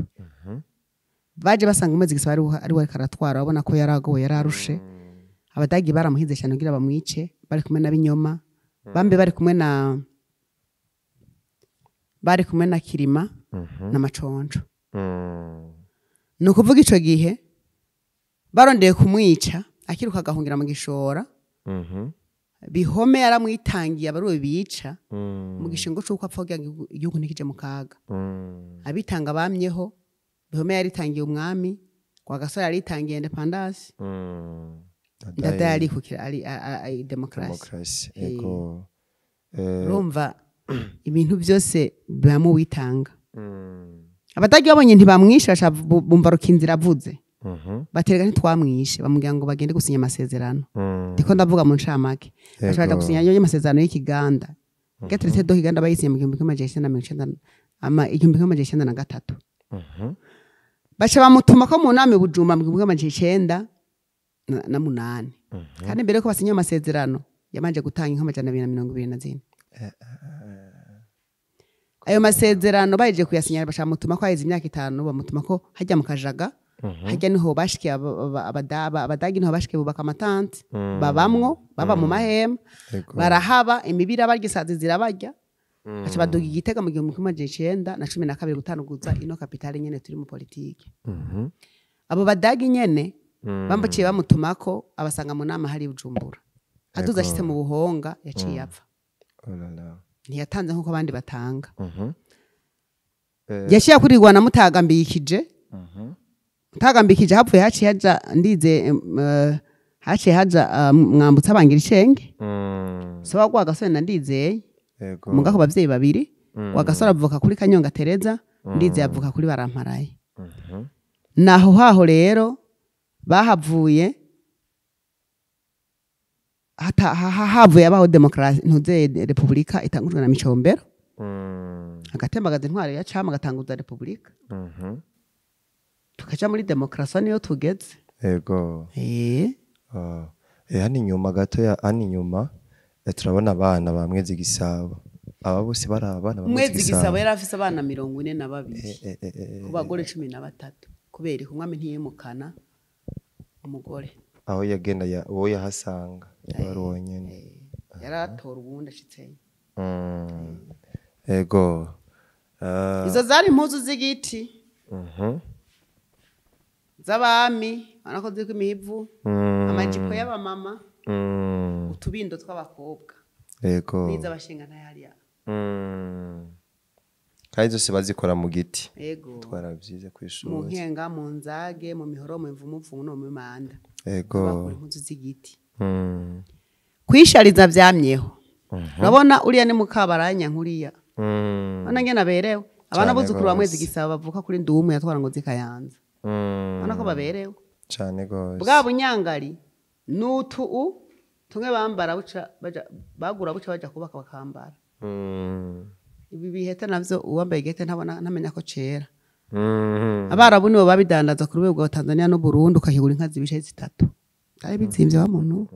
Baje basanga Mwezi Gisabo ari we karatwara, babona ko yaragowe yararushe. Abadagi baramuhize cyane kugira bamwice, bari kumwe na Binyoma, bambe bari kumwe na Kirima na Maconjo. Nukuvuga ico gihe barondeye kumwica akiruka agahungira mu gishora. Bihome yaramwitangiye abaruwe bica mu gishingo cy'uko apfa kugira ngo igihugu ntikije mu kaga. Abitanga bamyeho, Bihome yaritangiye umwami, kwa Gasore yaritangiye independence. Ndada yari kukira ari demokrasi. Ego. Urumva ibintu byose bamu witanga. Abadagi babonye ntibamwisha bumva Rukinzira avuze. Baterega ntitwamwishe bamubwira ngo bagende gusinya amasezerano. Ndiko ndavuga mu ncamake. Bashaka gusinya yo amasezerano y'Ikiganda. Gateretse do Kiganda bayisinye mu 1993 ama 1993. Bacha bamutuma ko mu nama Bujumba mu 1998. Kandi mbere ko basinya amasezerano yamanje gutanga inka 224. Ayo masezerano baje kuyasinya bacha bamutuma ko haize imyaka 5 bamutuma ko hajya mu Kajaga. Hajya niho bashikiye abadagi niho bashikiye bubaka amatante babamwo baba mu mahema barahaba imibira barya isazi zirabarya. Baca baduga Igitega mu 1912 gutanguza ino kapitale nyene turi mu politike. Abo badagi nyene bambaciye bamutumako abasanga mu nama hari Bujumbura. Aduza ashitse mu Buhonga yaciye apfa. Ntiyatanze nkuko abandi batanga. Yaciye akurirwa na Mutagambikije. Mutagambikije hapfuye haciye haja ndize haciye haja Mwambutsa bangira icenge. So wa Gasore na Ndizeye. Mugako bavyeyi babiri, wa Gasore avuka kuri Kanyonga Tereza, Ndizeye avuka kuri Baramparaye. Naho haho rero bahavuye havuye abaho demokrasi ntuze republika itangujwe na Micombero. Agatembagaza intwaro ya cama agatanguza republika. Tukaja muri demokrasi niyo tugeze. Yego. Hano inyuma gato ya hano inyuma turabona abana ba Mwezi Gisabo. Aba bose bari abana ba Mwezi Gisabo yari afise abana 42 ku bagore 13 kubera umwami ntiyimukana umugore. Aho yagenda uwo yahasanga yari wonyene. Yaratora ubundi ashitseyo. Yego. Izo zari impuzu z'igiti. Z'abami banakoze ko imihivu, amajipo y'abamama, utubindo tw'abakobwa. Yego. N'iz'abashinga ntayariya. Kandi zose bazikora mu giti. Yego. Twaravyize kwishuri. Mu nkenga, mu nzage, mu mihoro, mu mvumuvumu no mu manda. Yego. Bakora impuzu z'igiti. Kwishariza vyamyeho. Urabona uriya ni mukabaranya nkuriya. Urabona ngene aberewe. Abana buzukuru ba Mwezi Gisabo bavuka kuri Nduwumwe yatwara ngo zikayanza. Urabona ko baberewe. Cyane gose. Bwa bunyangari nutu tumwe bambara buca baja bagura buca baja kubaka bakambara. Ibi biheta navyo uwambaye igete ntabona ntamenya ko cera. Abarabu nibo babidandaza ku rwego rwa Tanzania no Burundi ukahigura inka zibishe zitatu. Ari bizimvye wa muntu.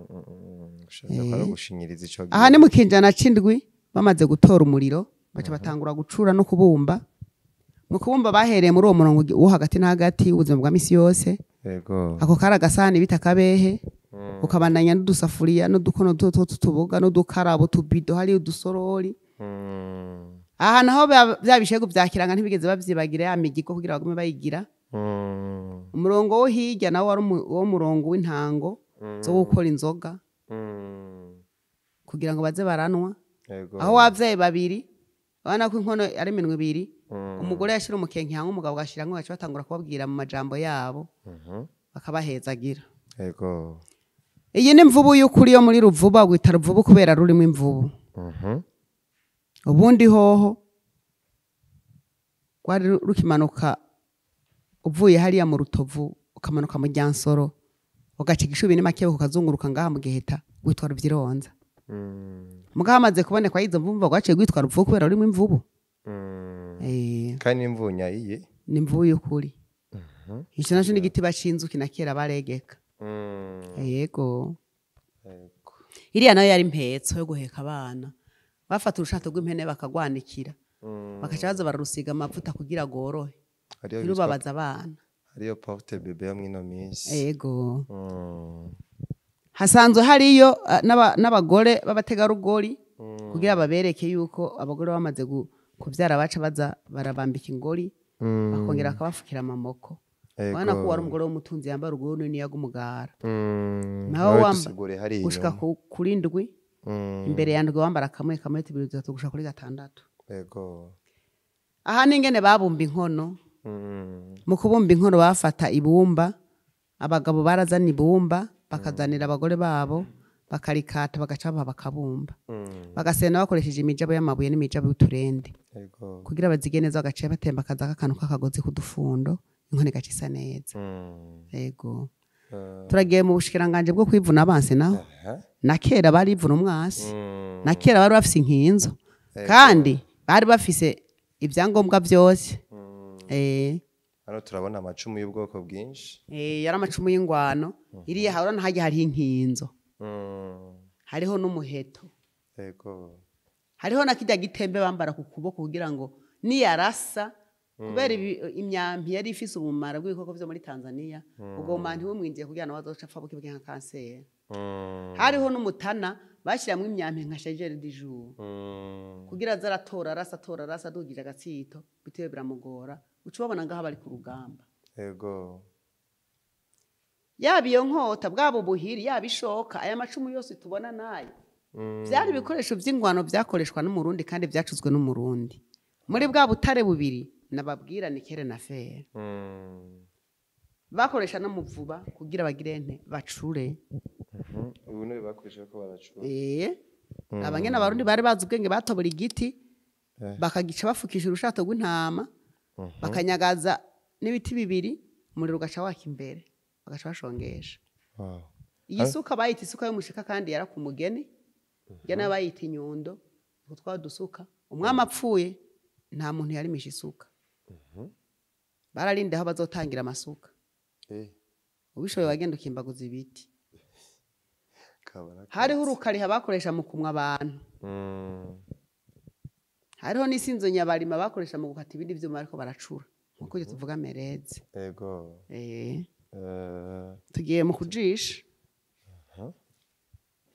Aha ni mu kinjana c'indwi bamaze gutora umuriro baca batangura gucura no kubumba. Mu kubumba bahereye muri uwo murongo wo hagati na hagati ubuzima bwa misi yose. Yego. Ako karagasani bita kabehe. Ukabandanya n'udusafuriya n'udukono tutubuga n'udukarabo tubido hari udusorori. Aha naho bya bishego byakiranga ntibigeze bavyibagira ya migigo kugira bagume bayigira. Umurongo wo hirya nawo wari wo murongo w'intango zo gukora inzoga. Kugira ngo baze baranwa. Aho wavyaye babiri abana ko inkono ari minwe ibiri, umugore yashira umukenke hamwe umugabo gashira ngo baca batangura kubabwira mu majambo yabo. Bakabahezagira. Yego. Iyi ni mvubu y'ukuri yo muri Ruvuba gwita Ruvubu kubera rurimo imvubu. Ubundi hoho kwari rukimanuka Uvuye hariya mu Rutovu ukamanuka mu Ryansoro ugaca Igishubi n'Makebe ukazunguruka ngaha mu Giheta witwa Ruvyironza. Muga hamaze kubonekwa izo mvumva gwaciye gwitwa Ruvubu kubera rurimo imvubu. Kandi imvubu nyayiye ni imvubu y'ukuri. Ico naco ni igiti bacinzuki na kera baregeka. Yego. Iriya nayo yari impetso yo guheka abana. Bafata urushato rw'impene bakagwanikira. Bakaca baza bararusiga amavuta kugira gorohe. Ntirubabaza abana. Hariyo porte bébé yo mwino minsi. Yego. Hasanzwe hariyo n'abagore b'abategarugori kugira babereke yuko abagore bamaze kuvyara baca baza barabambika ingori bakongera bakabafukira amamoko. Wana ko wari umugore w'umutunzi yambara urugori nini yagumugara. Naho wamba gushika kuri ndwi imbere ya ndwi wambara kamwe kamwe tubiri dutatu gushika kuri gatandatu. Yego. Aha ningene babumba inkono. Mu kubumba inkono bafata ibumba, abagabo barazana ibumba bakazanira abagore babo bakarikata bagaca bakabumba. Bagasena bakoresheje imijabo y'amabuye n'imijabo y'uturende. Yego. Kugira bazige neza bagaca batemba kaza akantu k'akagozi kudufundo inkono igaca isa neza. Yego. Turagiye mu bushikiranganje bwo kwivuna abansi naho. Na kera barivuna umwasi. Na kera bari bafise inkinzo. Kandi bari bafise ibyangombwa byose. Hano turabona amacumu y'ubwoko bwinshi. Yari amacumu y'ingwano. Iriya harona hajya hari inkinzo. Hariho n'umuheto. Yego. Hariho na kijya gitembe bambara ku kuboko kugira ngo niyarasa kubera imyampi yari ifise ubumara bw'ibikoko byo muri Tanzania ubwo manti wumwinjiye kugira ngo azoca apfa buke nka kanseri. Hariho n'umutana bashiramwe imyampi nka chargeur du jour. Kugira azaratora arasa tora arasa dugije agatsito bitewe biramugora uca ubabona ngaha bari ku rugamba. Yego. Yaba iyo nkota bwabo buhiri yaba ishoka aya macumu yose tubona nayo. Byari ibikoresho by'ingwano byakoreshwa n'umurundi kandi byacuzwe n'umurundi. Muri bwa butare bubiri nababwira ni kere na fere. Bakoresha no muvuba kugira bagire nte bacure. Ubu ne bakoresha ko baracura. Abanyene abarundi bari bazi ubwenge batobora igiti bakagica bafukisha urushato rw'intama bakanyagaza n'ibiti bibiri umuriro ugaca waka imbere bagaca bashongesha. Iyi suka bayita isuka y'umushika kandi yarakumugeni. Jana bayita inyundo utwa dusuka. Umwami apfuye nta muntu yarimisha isuka. Bararinda aho bazotangira amasuka. Ubishoboye wagenda ukimbaguza ibiti. Hariho urukariha bakoresha mu kumwa abantu. Hariho n'isinzo nyabarima bakoresha mu gukata ibindi vyuma ariko baracura. Nkuko ivyo tuvuga mereze. Yego. Tugiye mu kujisha.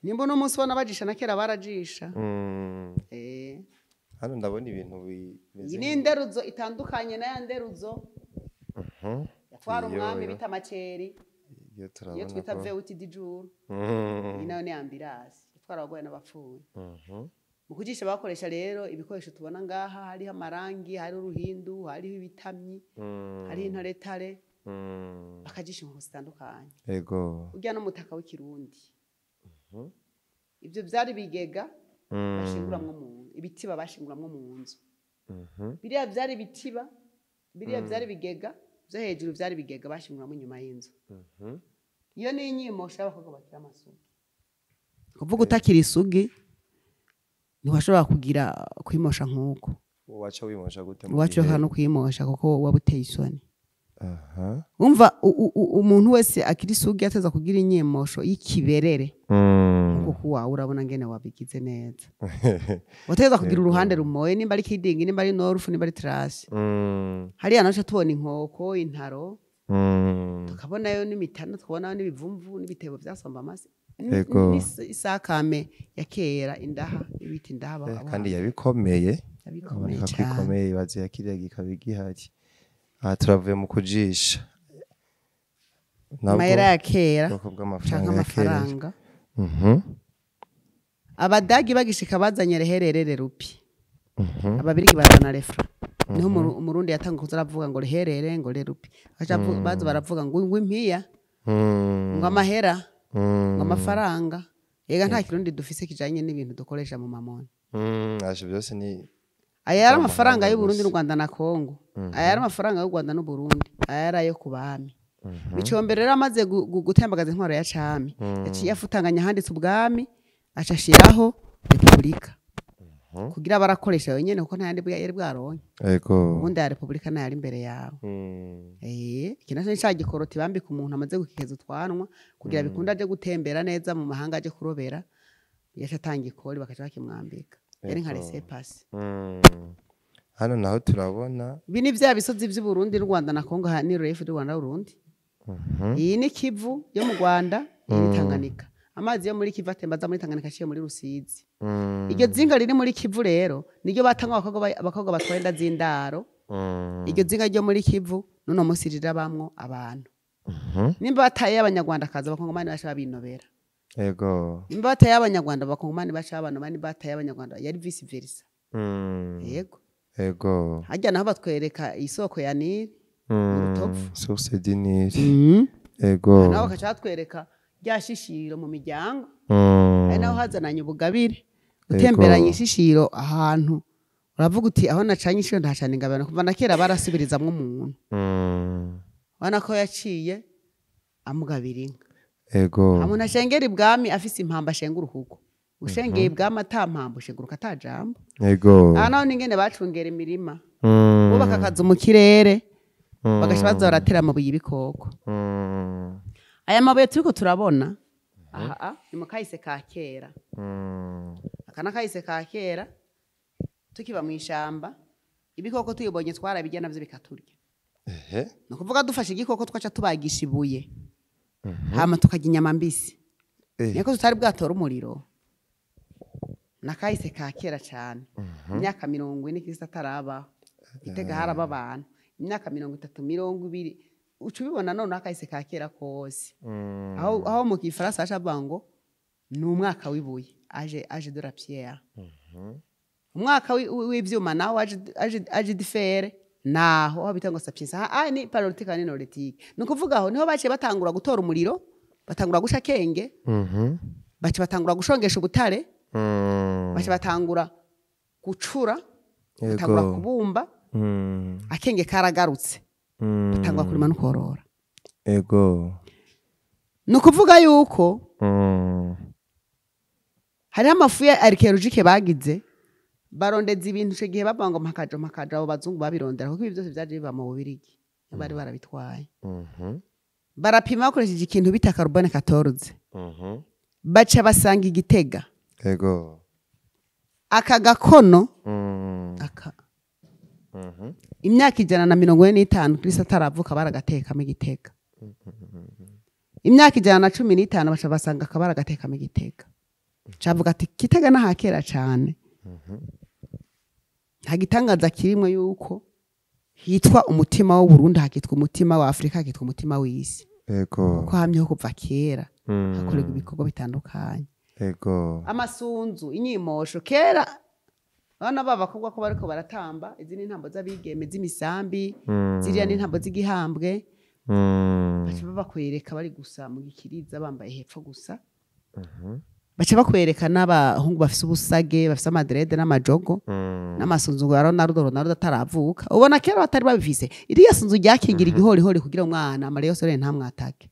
Nimba no munsi bona bajisha na kera barajisha. Hano ndabona ibintu bimeze. Iyi ni inderuzo itandukanye na ya nderuzo. Yatwara umwami bita Makeri. Iyo turabona. Iyo twita VUT du jour. Iyi nayo ni ambulance. Yatwara abagwayi n'abapfuye. Mu kujisha bakoresha rero ibikoresho tubona ngaha hariho amarangi, hari uruhindu, hariho ibitamyi, hariho intaretare. Bakajisha inkoko zitandukanye. Yego. Urya n'umutaka w'ikirundi. Ibyo byari bigega bashinguramwo mu ibitiba bashinguramwo mu nzu. Biriya byari bitiba, biriya byari bigega, byo hejuru byari bigega bashinguramwo inyuma y'inzu. Iyo ni inyimosha abakobwa bakira amasugi. Kuvuga utakira isugi ntiwashobora kugira kwimosha nkuko. Wacha wimosha gute? Wacha hano kwimosha kuko wabuteye isoni. Umva umuntu wese akiri isugi ateza kugira inyimosho y'ikiberere. Kuko wawe urabona ngene wabigize neza. Wateza kugira uruhande rumoye nimba ari kidingi nimba ari norufu nimba ari trash. Hariya naco tubona inkoko intaro. Tukabonayo n'imitana tukabonayo n'ibivumvu n'ibitebo byasomba amase. Isakame ya kera indaha ibiti indaha kandi yabikomeye. Yabikomeye cyane. Bazi yakiriya gikabigihari. Aha turavuye mu kujisha. Amahera ya kera canke amafaranga. Abadagi bagishika bazanye rehererere rupi. Ababirigi bazana refra. Niho umurundi yatanga kuza aravuga ngo reherere ngo rerupi. Aca baza baravuga ngo impiya. Ngo amahera. Ngo amafaranga. Yega nta kirundi dufise kijanye n'ibintu dukoresha mu mamoni. Asho byose ni Aya yari amafaranga y'u Burundi n'u Rwanda na Kongo. Aya yari amafaranga y'u Rwanda n'u Burundi. Aya yari ayo ku bami. Micombero rero amaze gutembagaza intwaro ya cami, yaciye afutanganya handitse ubwami, aca ashiraho repubulika kugira barakoresha wenyene, kuko nta yandi yari bwaronke. Ubundi ya repubulika nayo ari imbere yawe. Iki naco ni ca gikoroti bambika umuntu amaze gukikeza utwanwa kugira bikunde aje gutembera neza mu mahanga, aje kurobera, yaca atanga ikori bakaca bakimwambika. Yari nka laissez-passer. Hano naho turabona ibi ni vya bisozi vy'u Burundi n'u Rwanda na Kongo, ni relief y'u Rwanda n'Uburundi. Iyi ni Kivu yo mu Rwanda, iyi ni Tanganyika. Amazi yo muri Kivu atemba aza muri Tanganyika aciye muri Rusizi. Iryo zinga riri muri Kivu rero niryo batanga abakobwa batwaye inda z'indaro. Iryo zinga ryo muri Kivu n'uno munsi rirabamwo abantu. Nimba bataye Abanyarwanda kaza, Abakongomani baca babinobera. Nimba bataye Abanyarwanda, Abakongomani baca babanobera. Nimba bataye Abanyarwanda, yari vice versa. Yego. Harya naho batwereka isoko ya Nili mu Rutovu. Source du Nil. Naho bakaca batwereka rya shishiro mu miryango. Ari naho hazananye ubugabire. Utemberanye ishishiro ahantu uravuga uti aho nacanye ishishiro ndahacana ingabano. Kuva na kera barasubirizamwo umuntu. Ubona ko yaciye amugabira inka. Umuntu ashengera ibwami afise impamba ashenga uruhugo. Ushengeye ibwami ata mpamba ushenguruka ata jambo. Aha naho n'ingene bacungera imirima. Bubaka akazu mu kirere, bagaca baza baratera amabuye ibikoko. Aya mabuye turiko turabona aha ni mu kahise ka kera. Aka n'akahise ka kera tukiba mw'ishamba, ibikoko tubibonye twarabirya navyo bikaturya. Ni ukuvuga dufashe igikoko twaca tubagisha ibuye, hama tukarya inyama mbisi. Niko tutari bwatora umuriro. Nakahise ka kera cane. Imyaka 40 Kristo atarabaho. Gitega haraba abantu. Imyaka 30, 20. Uca ubibona none akahise ka kera kose. Aho mu Gifaransa baca bavuga ngo ni umwaka w'ibuye, âge de la pierre. Umwaka w'ivyuma nawo âge du fer, naho aho bita ngo sapiens. Ah, ni paléolithique ni néolithique. Ni ukuvuga aho niho baciye batangura gutora umuriro, batangura gusha kenge, baca batangura gushongesha ubutare, baca batangura gucura, batangura kubumba, akenge karagarutse, batangura kurima no korora. Ni ukuvuga yuko hariho amafu ya archéologique bagize, barondeza ibintu ico gihe bavuga ngo mpakajo mpakajo, abo bazungu babirondera kuko ibi byose vyaje biva mu Bubirigi, bari barabitwaye. Barapima bakoresheje ikintu bita carbone 14. Baca basanga igitega. Aka gakono, aka imyaka 145 Kristo ataravuka baragatekamo igitega. Imyaka 115 baca basanga akaba baragatekamo igitega. Cavuga ati Gitega n'ahakera cane. Nta gitangaza kirimwo yuko hitwa umutima w'u Burundi, hakitwa umutima wa Afrika, hakitwa umutima w'isi. Kuko hamyeho kuva kera hakorerwa ibikorwa bitandukanye. Amasunzu, inyimosho, kera bana b'abakobwa ko bariko baratamba, izi ni intambo z'abigeme z'imisambi, ziriya ni intambo z'igihambwe. Baca babakwereka bari gusa mu gikiriza bambaye hepfo gusa. Baca bakwereka n'abahungu bafise ubusage, bafise amadrede n'amajogo, n'amasunzu ya Ronaldo, Ronaldo ataravuka. Ubona kera batari babifise. Iriya sunzu ryakingira igihorihori kugira umwana amarira yose ntamwatake.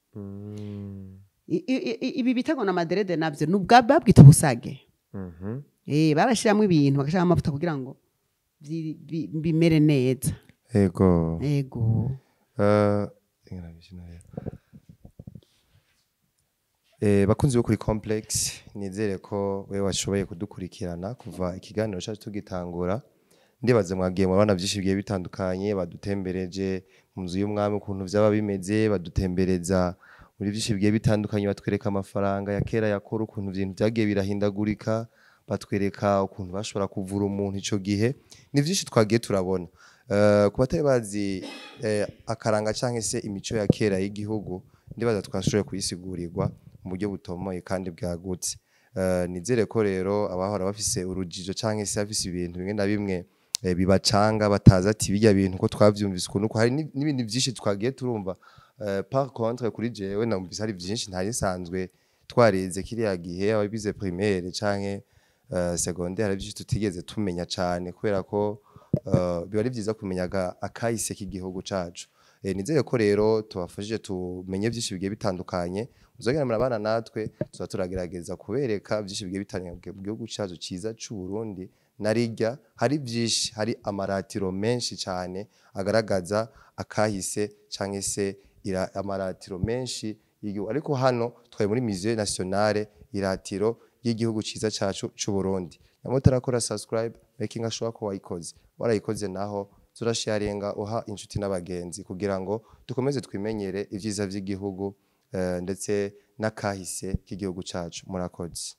Ibi bitego na madrede navyo nubwa babwita ubusage. Barashiramwo ibintu bagashiramo amavuta kugira ngo bimere neza. Ego. Bakunzi bo kuri Complex, nizere ko wewe washoboye kudukurikirana kuva ikiganiro cyacu tugitangura. Ndibaze mwagiye murabona byinshi bigiye bitandukanye, badutembereje mu nzu y'umwami ukuntu vyaba bimeze, badutembereza muri byinshi bigiye bitandukanye, batwereka amafaranga ya kera yakora, ukuntu ibintu byagiye birahindagurika, batwereka ukuntu bashobora kuvura umuntu ico gihe. Ni byinshi twagiye turabona. Ku batari bazi akaranga canke se imico ya kera y'igihugu, ndibaza twashoboye kuyisigurirwa mu buryo butomoye kandi bwagutse. Nizere ko rero abahora bafise urujijo canke se bafise ibintu bimwe na bimwe bibacanga batazi ati bijya bintu ko twavyumvise ukuntu, ko hari n'ibindi byinshi twagiye turumva. Par contre kuri jewe namvise hari byinshi ntari nsanzwe twarize kiriya gihe, ababize primaire canke secondaire, hari byinshi tutigeze tumenya cane kubera ko Biba ari vyiza kumenya akahise k'igihugu cacu. Nizere ko rero tubafashije tumenye byinshi bigiye bitandukanye. Muzogera murabana natwe, tuza turagerageza kubereka byinshi bigiye bitandukanye mu gihugu cacu ciza c'u Burundi. Narirya hari byinshi, hari amaratiro menshi cyane agaragaza akahise canke se amaratiro menshi y'igihugu, ariko hano twari muri Musée Nationale, iratiro ry'igihugu ciza cacu c'u Burundi. Nyamara utarakora subscribe, making sure ko wayikoze, warayikoze naho turasharinga uha inshuti n'abagenzi kugira ngo dukomeze twimenyere ivyiza vy'igihugu, ndetse n'akahise k'igihugu cacu. Murakoze.